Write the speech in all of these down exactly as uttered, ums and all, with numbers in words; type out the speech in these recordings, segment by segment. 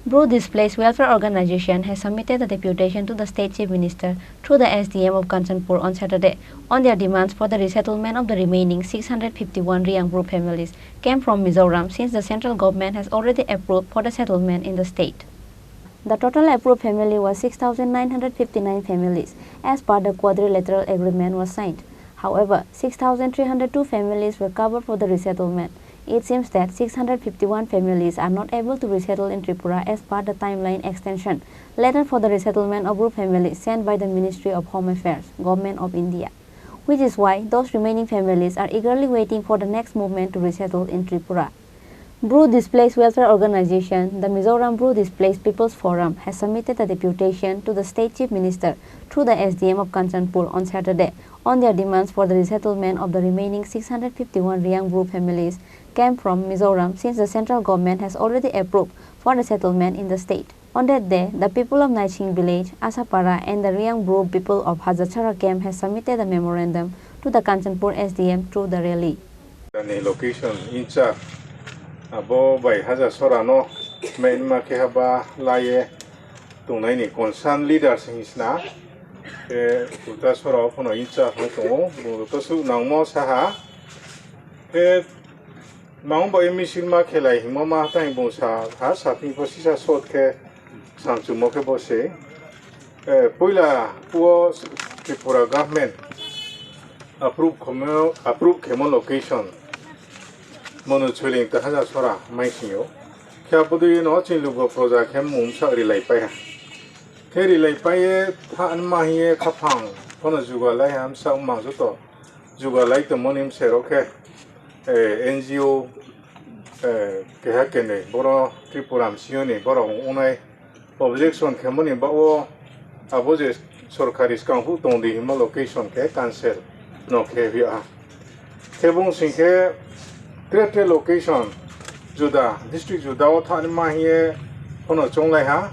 Bru Displaced Welfare Organization has submitted a deputation to the State Chief Minister through the S D M of Kanchanpur on Saturday on their demands for the resettlement of the remaining six hundred fifty-one Riang Bru families came from Mizoram, since the central government has already approved for the settlement in the state. The total approved family was six thousand nine hundred fifty-nine families as per the quadrilateral agreement was signed. However, six thousand three hundred two families were covered for the resettlement. It seems that six hundred fifty-one families are not able to resettle in Tripura as per the timeline extension letter for the resettlement of Bru families sent by the Ministry of Home Affairs, Government of India, which is why those remaining families are eagerly waiting for the next movement to resettle in Tripura. Bru Displaced Welfare Organization, the Mizoram Bru Displaced People's Forum, has submitted a deputation to the State Chief Minister through the S D M of Kanchanpur on Saturday on their demands for the resettlement of the remaining six hundred fifty-one Riang Bru families came from Mizoram, since the central government has already approved for the settlement in the state. On that day, the people of Naising village, Asapara, and the Riang Bru people of Hajachara camp has submitted a memorandum to the Kanchanpur S D M through the rally. Ni location incha abo bai Hajachara no main ma khe haba laye tongnai ni concern leaders hinsna ke uta sora o phano incha phano tongo, bo to su nangmo saha ke Mao bai misil ma khelai himo ma tang bung sa ha sapni pho sisa sot khe samchumo khe bo se. Eh, puila puo Tripura government approve khomo, approve khemo location mono chuling ta Hajachara mai singo. Khe abodui no chini lugo proja khe mumsa rilai pai ha. Khe rilai pai ye tha ma hiye khaphang kono juga lai ha msa mang joto juga lai tongmoni msero khe, eh, N G O, eh, keha kenwi boro Tripura msiyoni borok wngnai objection khemoni bago abo je sorkari skangphuk tongdi himo location khe cancel no khe huya. Khe bung sing khe tre tre location juda, district juda o thani ma hiye phano chonglai ha.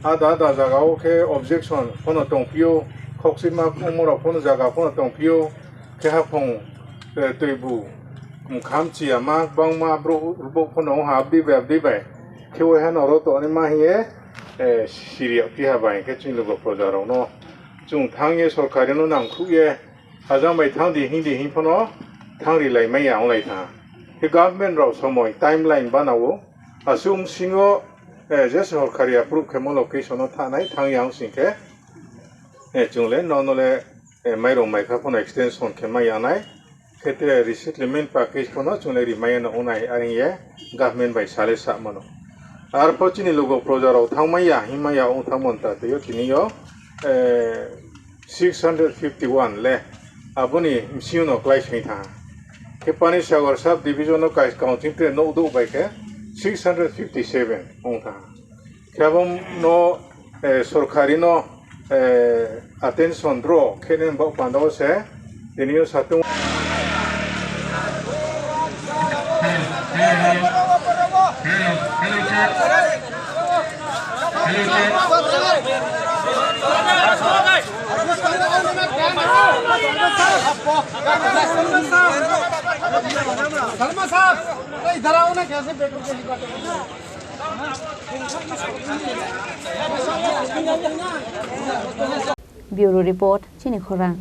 Ada ada jaga o khe objection phano tongphio, khoksima khumorok phano jaga phano tongphio, khe haphung, eh, twibu, mkham chiyama, bangma borok, borok phano wngha abdi bai, abdi bai. Khe waiha noro tongni ma hiye, eh, siriya phiya bai khe chini lugo proja rokno. Chwng thang ye sorkari no nangkhuk ye, hajang bai thang di, hing di, hing phano thang ri lai maya onglai tha. Khe government rok somoi timeline bana o, aswk singo, eh, je sorkari approve khe mo location o thanai thang yang sing khe, eh, chwng le no no le, eh, mairok mai kha phano extension khe maya nai. Khe te resettlement package phano chwng le ri maya no onai, aring ye government bai sale sa mano. Arpho chini lugo proja rok thang maya, hing maya, ong thang mon ta twi o tini yo, eh, six hundred fifty-one le aboni msing no klai sing tha. Khe Panisagar sub division no kai counting te no do bai khe six hundred fifty-seven ong tha. Khe abo no, eh, sorkari no, eh, attention draw khe ne bok panda o se tini o satung. Bureau Report, Chini Khorang.